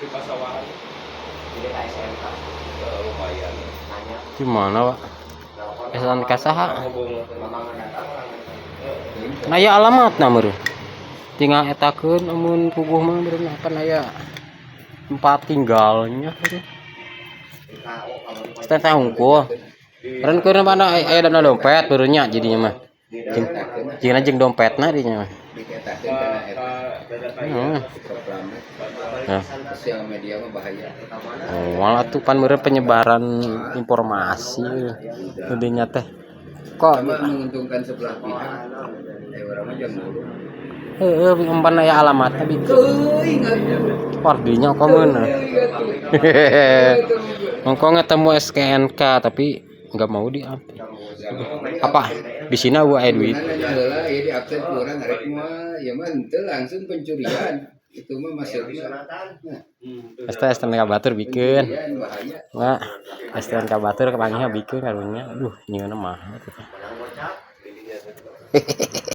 Di pasawahan. Jadi ka SMK Lumayan. Nanya. Di mana, Pak? STNK saha? Ngomong. Mamang datang. Nah, ya alamatna meureun. Tinggal etakeun amun puguh mah meureun apa aya tempat tinggalnya meureun. STNK hungkul. Meureun keur mana aya dana dompet meureun nya jadinya mah. Jeung jeung jeung dompetna dinya mah. Diketakeun kana eta. Program Nah. Sosial media mah bahaya. Oh, malah tuh pan meureun penyebaran informasi jadinya teh. Kok Sama menguntungkan sebelah pihak. Eh, urang mah jam dulu. Heeh, empan aya alamatna bieu. Teuing atuh. Wardinya kok meunah. Teuing atuh. Engko ketemu STNK tapi nggak mau di apa di sini euweuh aya duit. Nanya heula ya di absen ku urang arek moal, ya mah henteu, langsung pencurian. Itu mah masukna. Nah, STNK batur bikin. Pencurian bahaya. Nah, STNK batur kepanggihnya bikin karunya. Aduh, nyieunna mahal teh.